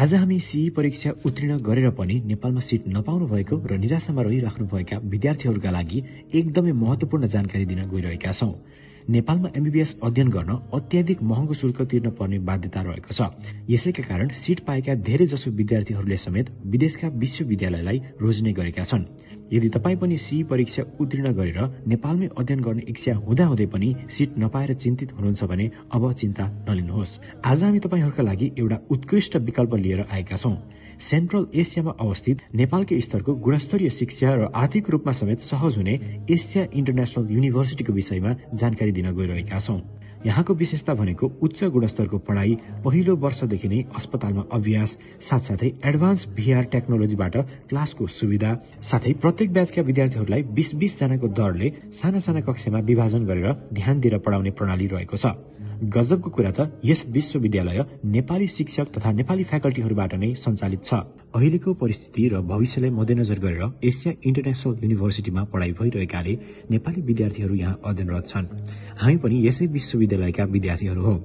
आज हामी सीई परीक्षा उत्तीर्ण गरेर पनि नेपालमा सिट नपाउनु भएको र निराशामा रहिराख्नुभएका विद्यार्थीहरूका लागि एकदमै महत्वपूर्ण जानकारी दिन गइरहेका छौं। नेपालमा एमबीबीएस अध्ययन गर्न अत्याधिक महँगो शुल्क तिर्न पर्ने बाध्यता रहेको छ। यसैका कारण सिट पाएका धेरै जसो विद्यार्थीहरूले समेत विदेशका विश्वविद्यालयलाई रोज्ने गरेका छन्। यदि तपाई पनि सीई परीक्षा उत्तीर्ण गरेर नेपालमै अध्ययन गर्ने इच्छा हुँदाहुँदै पनि सिट नपाएर चिन्तित हुनुहुन्छ भने अब चिन्ता नलिनुहोस्। आज हामी तपाईहरूका लागि एउटा उत्कृष्ट विकल्प लिएर आएका छौं। सेन्ट्रल एसियामा अवस्थित नेपालकै स्तरको गुणस्तरीय शिक्षा र आर्थिक रूपमा समेत सहज हुने एसिया इन्टरनेशनल युनिभर्सिटीको विषयमा जानकारी दिन गइरहेका छौं। यहाँको विशेषता भनेको उच्च गुणस्तरको पढ़ाई, पहिलो वर्षदेखि नै अस्पतालमा अभ्यास, साथसाथै एडभान्स भीआर टेक्नोलोजीबाट क्लासको सुविधा, साथै प्रत्येक ब्याचका विद्यार्थीहरूलाई 20-20 जनाको दरले साना साना कक्षामा विभाजन गरेर ध्यान दिएर पढ़ाउने प्रणाली रहेको छ। गजबको कुरा त यस विश्वविद्यालय नेपाली शिक्षक तथा नेपाली फ्याकल्टीहरूबाट नै सञ्चालित छ। अहिलेको परिस्थिति र भविष्यलाई मध्यनजर गरेर एसिया इन्टरनेशनल युनिभर्सिटीमा पढ़ाई भइरहेकाले नेपाली विद्यार्थीहरू यहाँ अध्ययनरत छन्। हामी पनि यसै विश्वविद्यालयका विद्यार्थीहरू हौ।